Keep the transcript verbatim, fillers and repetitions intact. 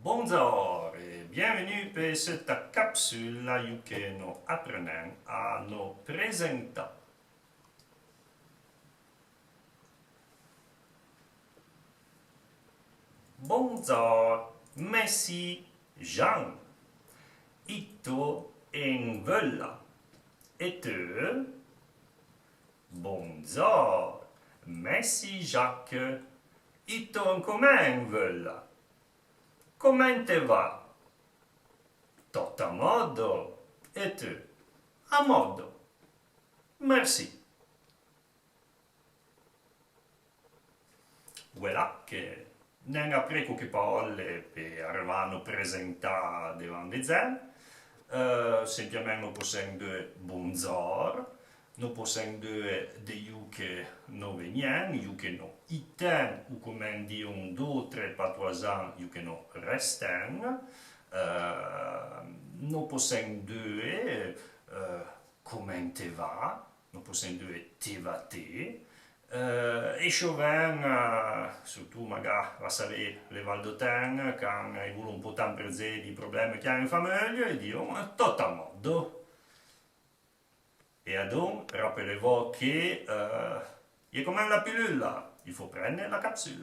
Bondzor e bienvenu pe setta capsula, iou que no aprenèn a no presentà. Bondzor, me si Jean. Ito en veula. E te? Bondzor, me si Jacques. Ito encomèn en veula. Comèn te va? Tot a modo. E te? A modo. Merci. Voilà que n'en apré quauque paole pe arvà a no presentà devan de dzen. Eh, sempiamèn no possèn dé bondzor, no possèn dé de iou que no vegnèn, iou que no itèn, ou comèn dion d'outre patoisan, iou que no restèn. Eh, no possèn dé, eh, comèn te va, no possèn dé te va-te. Eh, e chovèn, eh, surtou magà, va savé, le Valdotèn, can i voulon po tan predzé di problème que i a en fameuille, i dion, eh, tot a modo. E adon, rapelé-vo que, eh, i é comèn la pilula, il faut prendre la capsule.